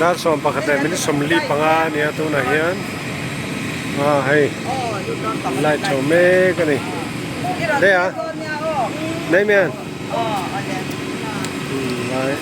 Dar 11 leh minute 45 a nia tunah hian ah hei light chho mek a ni daih a daih mai an. Lai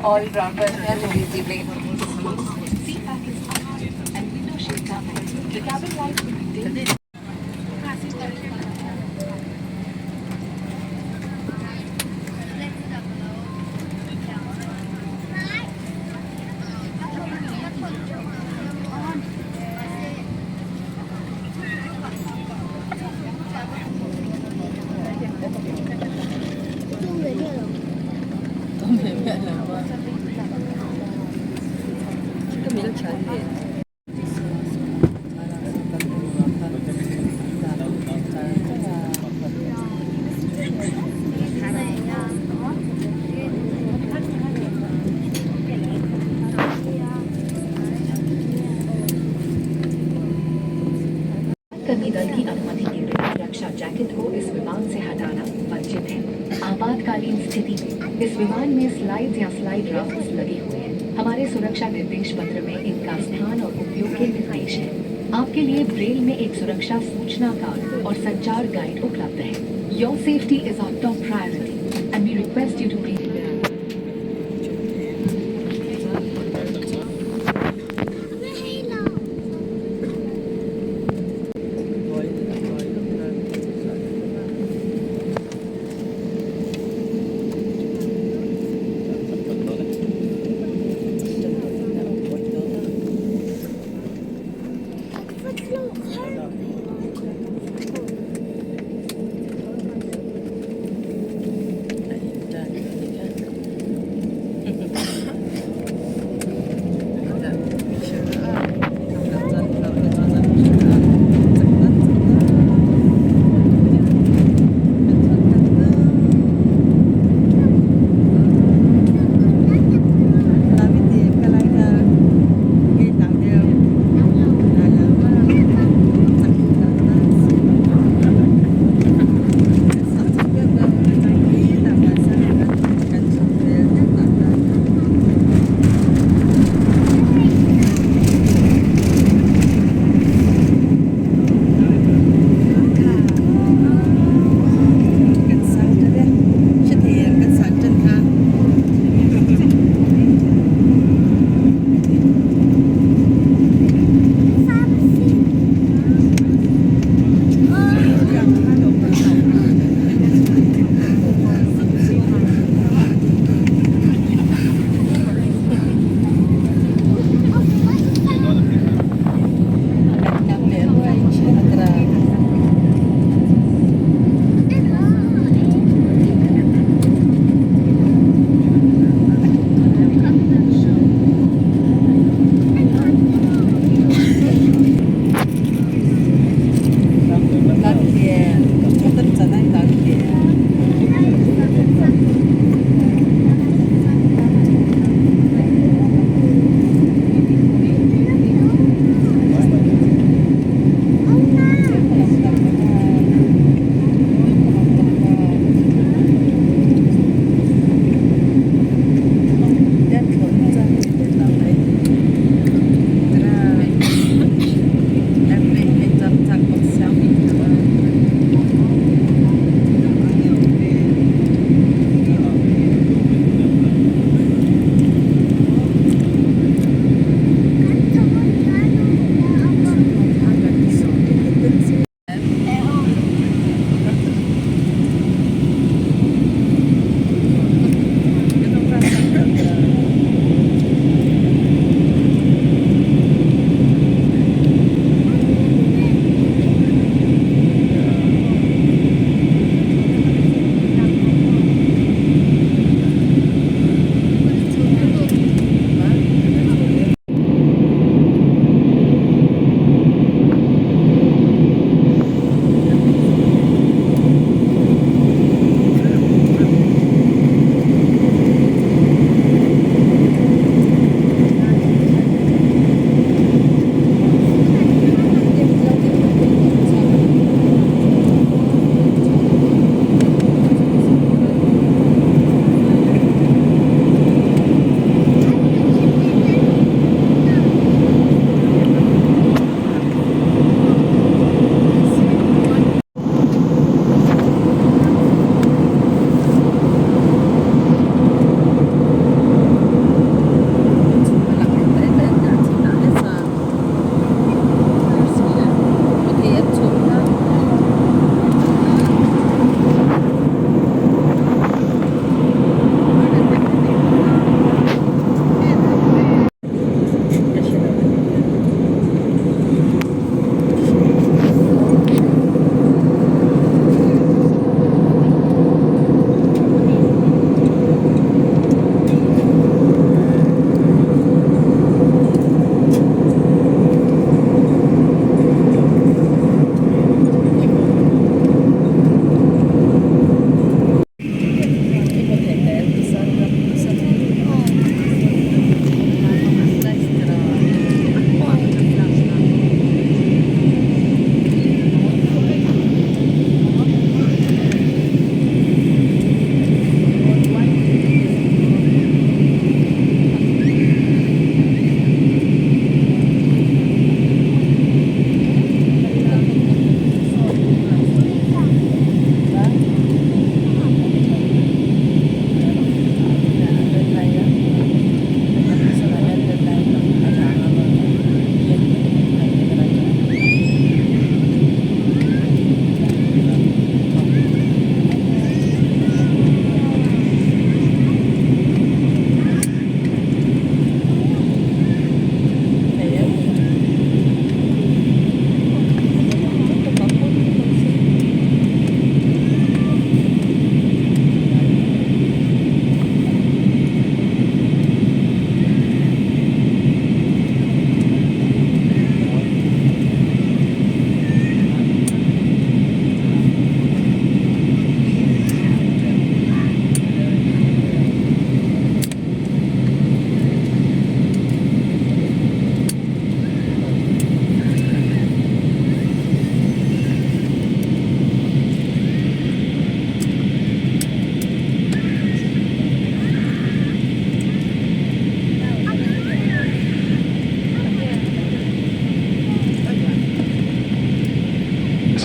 All ground personnel to leave the plane. कर्मी दल की अनुमति के बिना रक्षा जैकेट को इस विमान से हटाना वर्जित है। आपातकालीन स्थिति में इस विमान में स्लाइड्स या स्लाइड राफ्ट्स लगे हुए हैं। हमारे सुरक्षा निर्देश पत्र में इनका स्थान और उपयोग के निर्देश हैं। आपके लिए ब्रेल में एक सुरक्षा सूचना कार्ड और संचार गाइड उपलब्ध है। Your safety is our top priority and we request you to read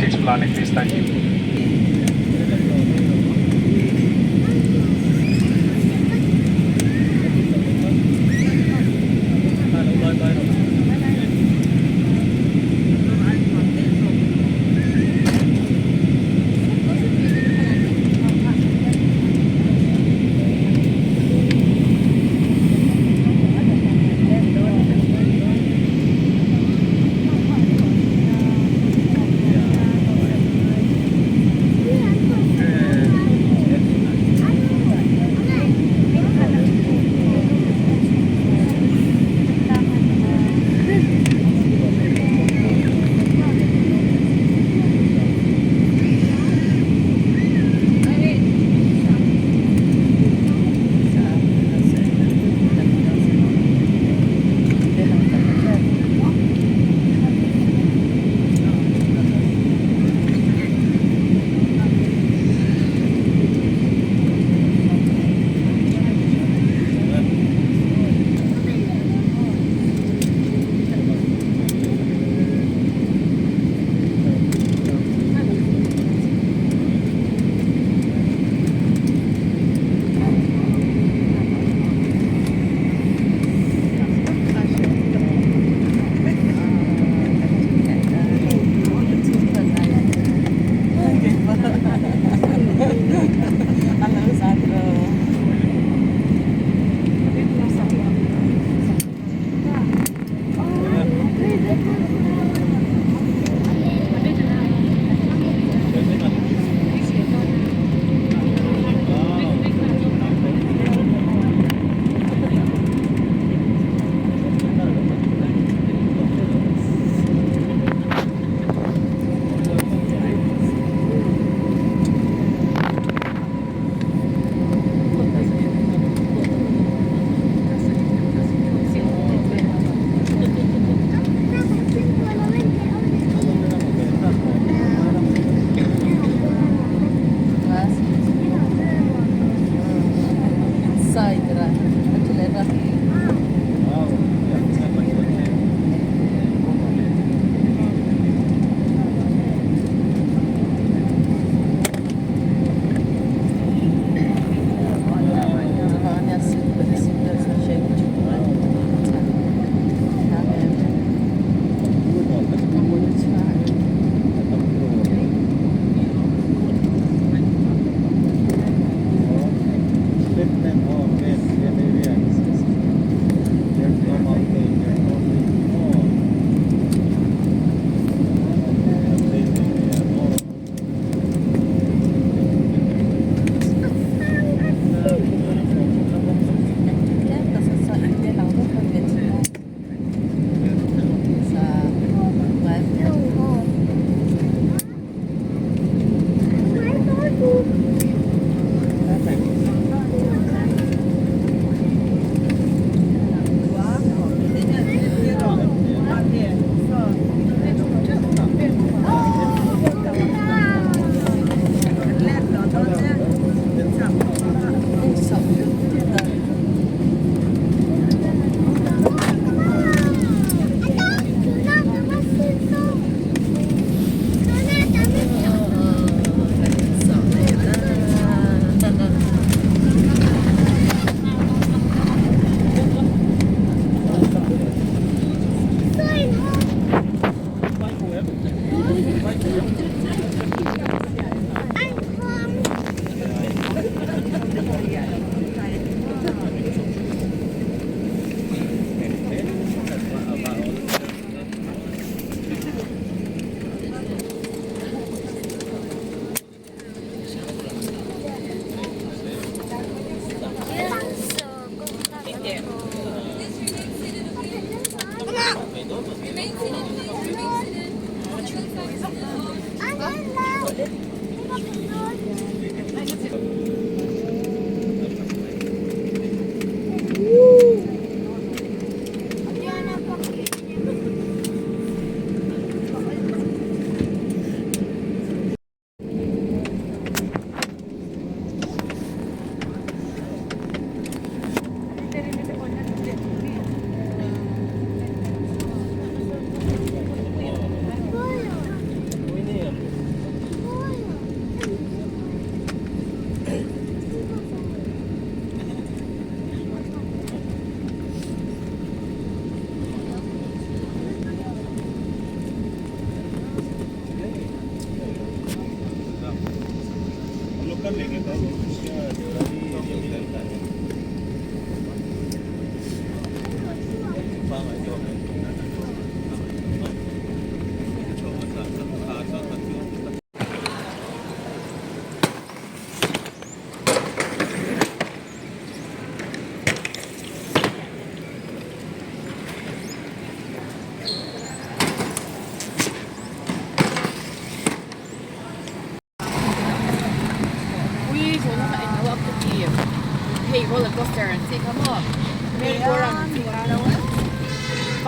Proceed to landing, please. Thank you.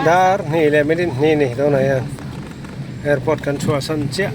Dar hnih leh minute hnih ni tunah hian airport kan chhuahsan chiah.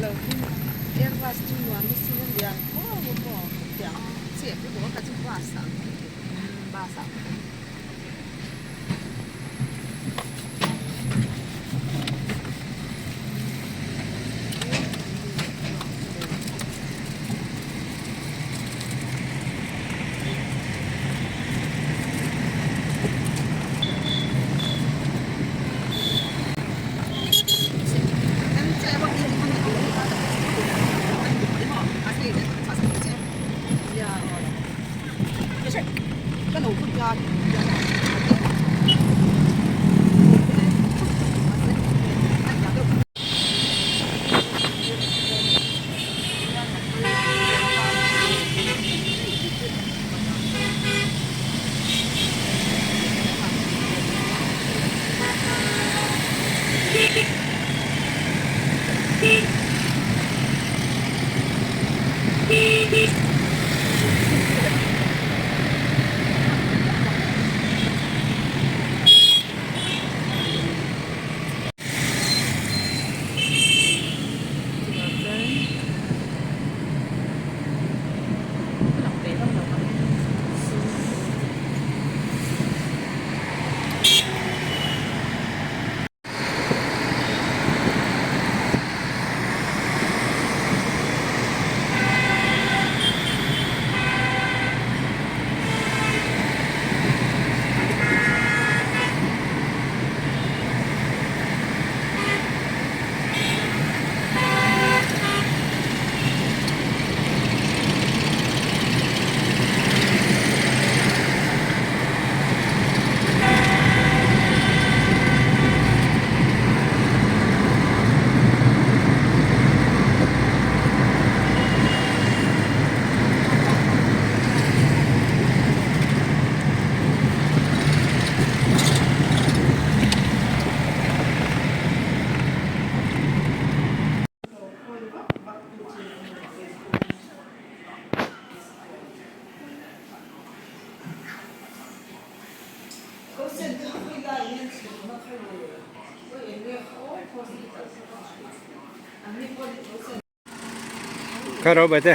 Kha ro bai te.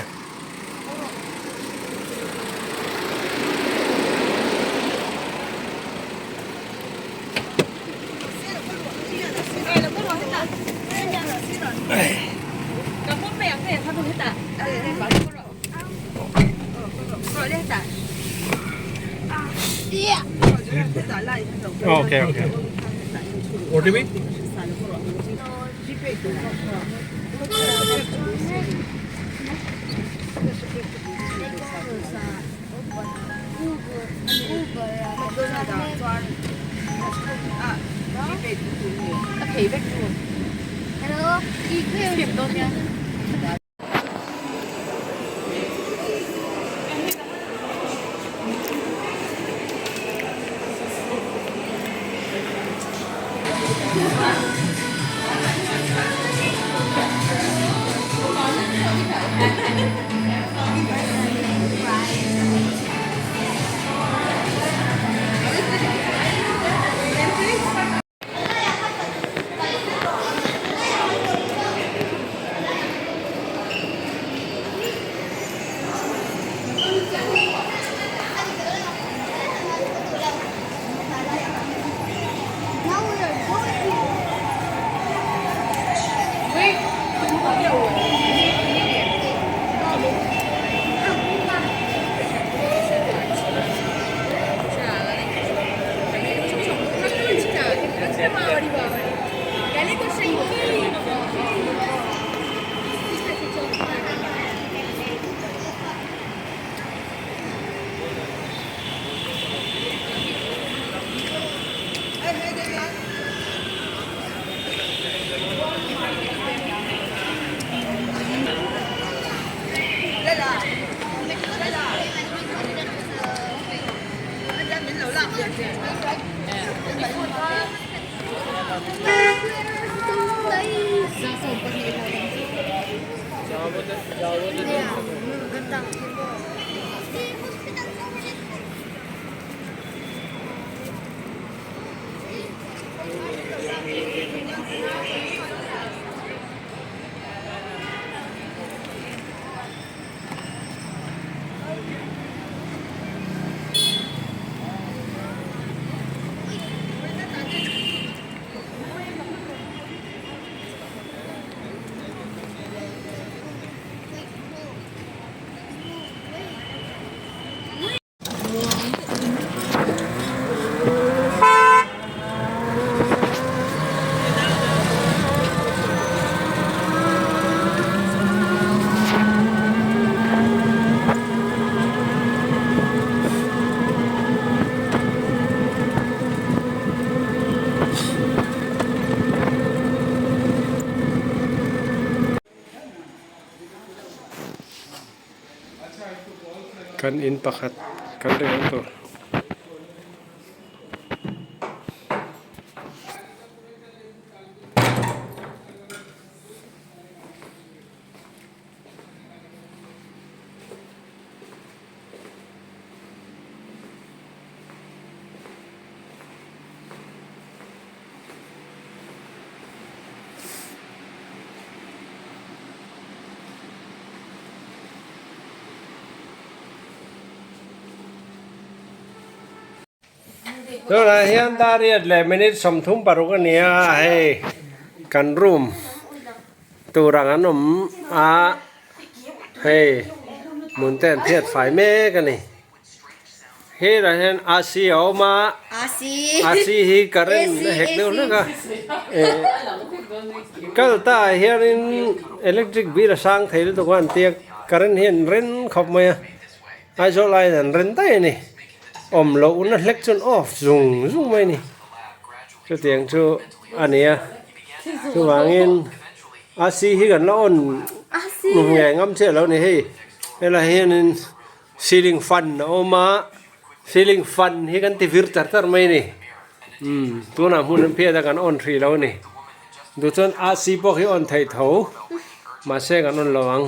Okay okay. OTP? Kan in pakhat kan rel tur. Tunah hian dariat leh minute 36 a ni a hei kan room tur ang an awm a hei hmun te an phiat fai mek a ni. Helah hian AC a awm a, AC hi current a hek deuh hlek a, eh kal ta ah hianin electric bill a sang thei lutuk a an tia current hi an ren khawp mai a, Aizawl aiin an ren daih a ni, awm loh na hlek chuan off zung zung mai a ni, chutiang chu a ni a, chuvangin AC hi kan la on nge ngam chiah lo a ni hei helai hianin. Ceiling fan a awm a, ceiling fan hi kan ti vir char char mai a ni umm tunah hmun an phiat a kan on hrih lo a ni duh chuan AC pawh hi on theih tho mahse kan on lo ang.